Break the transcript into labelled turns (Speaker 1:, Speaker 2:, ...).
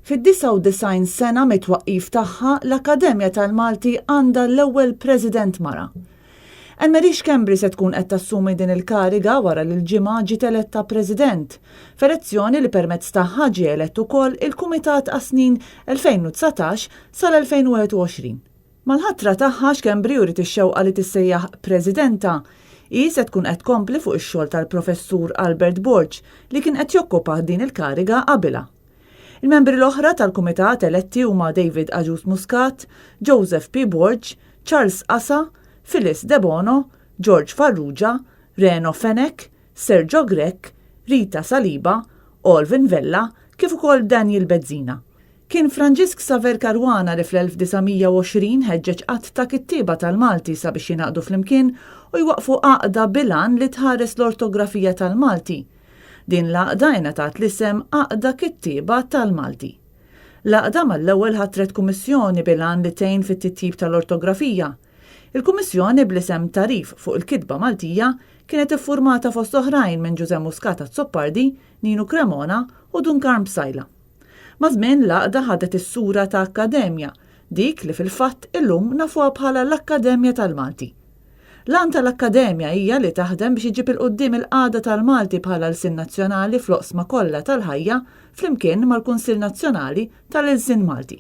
Speaker 1: Fid-99 sena mit-twaqqif tagħha, l-Akkademja tal-Malti għandha l-ewwel President mara. Anne-Marie Schembri se tkun qed tassumi din il-kariga wara li l-Ġimgħa ġiet eletta President, f'elezzjoni li permezz tagħha ġie elett ukoll il-Kumitat għas-snin 2019 sal-2021. Mal-ħatra tagħha, Schembri uriet ix-xewqa li tissejjaħ Presidenta. Hi se tkun qed tkompli fuq ix-xogħol tal-Professur Albert Borg li kien qed jokkupa din il-kariga qabilha. Il-membri l-oħra tal-Kumitat eletti huma David Agius Muscat, Joseph P. Borg, Charles Asa, Phyllis Debono, George Farrugia, Reno Fenech, Sergio Grech, Rita Saliba, Alvin Vella kif ukoll Daniel Bezzina. Kien Franġisk Saver Caruana li fl-1920 ħeġġeġ għadd ta' kittieba tal-Malti sabiex jingħaqdu flimkien u jwaqqfu għaqda bil-għan li tħares l-ortografija tal-Malti. Din l-għaqda ingħatat l-isem Għaqda Kittieba tal-Malti. L-għaqda mal-ewwel ħatret kummissjoni bil-għan li tgħin fit-titjib tal-ortografija. Il-kummissjoni bl-isem Tagħrif fuq il-Kitba Maltija kienet iffurmata fost oħrajn minn Ġużè Muscat Azzopardi, Ninu Cremona u Dun Karm Psaila. Maż-żmien l-għaqda ħadet is-sura ta' akkademja, dik li fil-fatt illum nafuha bħala l-Akkademja tal-Malti. L-għan tal-Akkademja hija li taħdem biex iġġib 'il quddiem il-qagħda tal-Malti bħala lsien nazzjonali fl-oqsma kollha tal-ħajja flimkien mal-Kunsill Nazzjonali tal-Ilsien Malti.